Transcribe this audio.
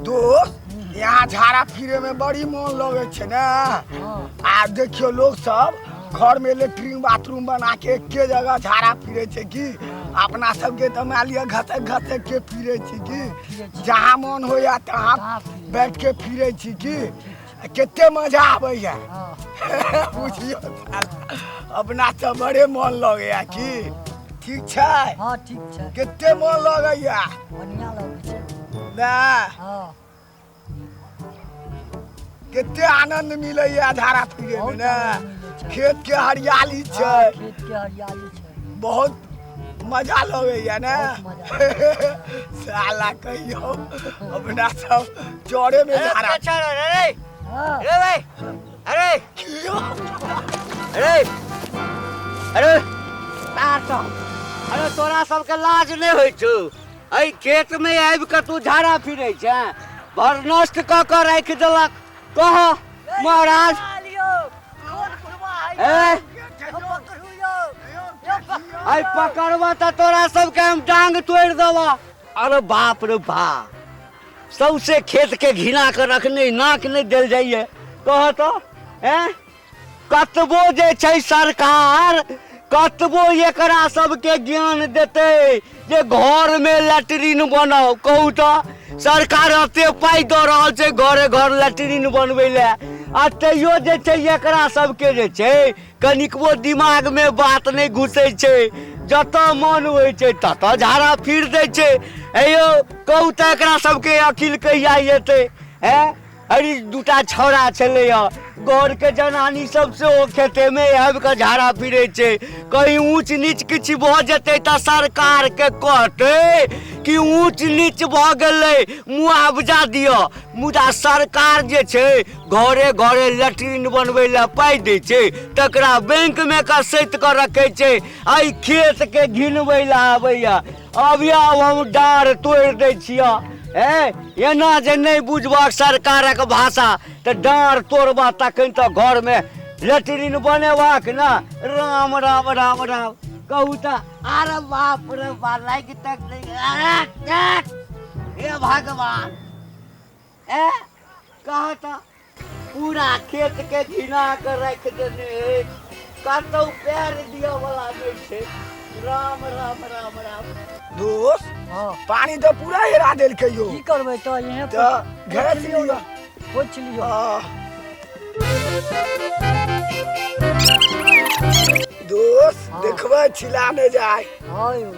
दोस्त, यहाँ झाड़ा फिरे में बड़ी मन लगे छै ने। आ देखियो लोग सब घर में लेटरिन बाथरूम बना के एके जगह झाड़ा फिरे छै की। अपना सबके तऽ मान लिअ घसक घसक के फिरे छी की, जहाँ मन होइया तहाँ बैठ के फिरे छी की। कते मजा आबैया बुझियो, अपना सब बड़े मन लगैया की। ठीक छै? हाँ, ठीक छै। कते मन लगैया? बढ़िया लगै छै ना? हाँ। कते आनंद मिलैया झाड़ा फिरे में ने? खेत के हरियाली छै। हाँ, खेत के हरियाली छै, बहुत मजा लगैया ने। साला कहियो अपना सब चौड़े में झाड़ा। अरे। हाँ। अरे भाई, अरे। कियो? अरे अरे तार सब, अरे तोरा सबके लाज नहि होइ छौ? एहि खेत मे आबि कऽ तू झाड़ा फिरै छै, भर नष्ट कऽ कऽ राखि देलक। कह महाराज, ए आइ पकड़बा तऽ तोरा सबके हम डांग तोड़ि देबऽ। अरे बाप रे बाप, सौसे खेत के घिना कऽ रखने, नाक नहि देल जाइए। कह तऽ, एँ कतबो जे छै सरकार, कतबो एकरा सबके ज्ञान देतै जे घरमे लैट्रिन बनाउ, कहू तऽ सरकार एते पाइ दऽ रहल छै घरे घर लैट्रिन बनबै लए, आ तैयो जे छै एकरा सबके जे छै कनिकबो दिमागमे बात नहि घुसै छै। जतऽ मन होइ छै ततऽ झाड़ा फिर दै छै। हे यौ, कहू तऽ एकरा सबके अकिल कहिया एतै? हैं अरे, दूटा छौड़ा छलै हँ, घरके जनानी सब सेहो खेतेमे आबि कऽ झाड़ा फिरै छै। कहीं ऊँच नीच किछु भऽ जेतै तऽ सरकारके कहतै कि ऊँच नीच भऽ गेलै, मुआवजा दिअ। मुदा सरकार जे छै घरे घरे लैट्रिन बनबै लए पाइ दै छै, तकरा बैंकमे कऽ सैत कऽ रखै छै। एहि खेतके घिनबै लए आबैया। अब आब हम डाँड़ तोड़ि दै छियह। ए एना जे नहि बुझबह सरकारक भाषा तऽ डाँड़ तोड़बह, तखन तऽ घरमे लैट्रिन बनेबाक ने। राम राम राम राम। कहू तऽ, अरे बाप रे बा, लागि तक नहि। हे भगवान, ए कह तऽ, पूरा खेत के घिना के राखि देने अछि, कतौ पैर दिअ वाला नहि छै। राम राम राम राम। दोस्त। हाँ। पानी तऽ पूरा हेरा देलकै यौ। की करबै तऽ इहे तऽ घेर लिअ। पोछि लियौ। आह। दोस्त। हाँ। देखबै छिला नहि जाय। हाँ यौ।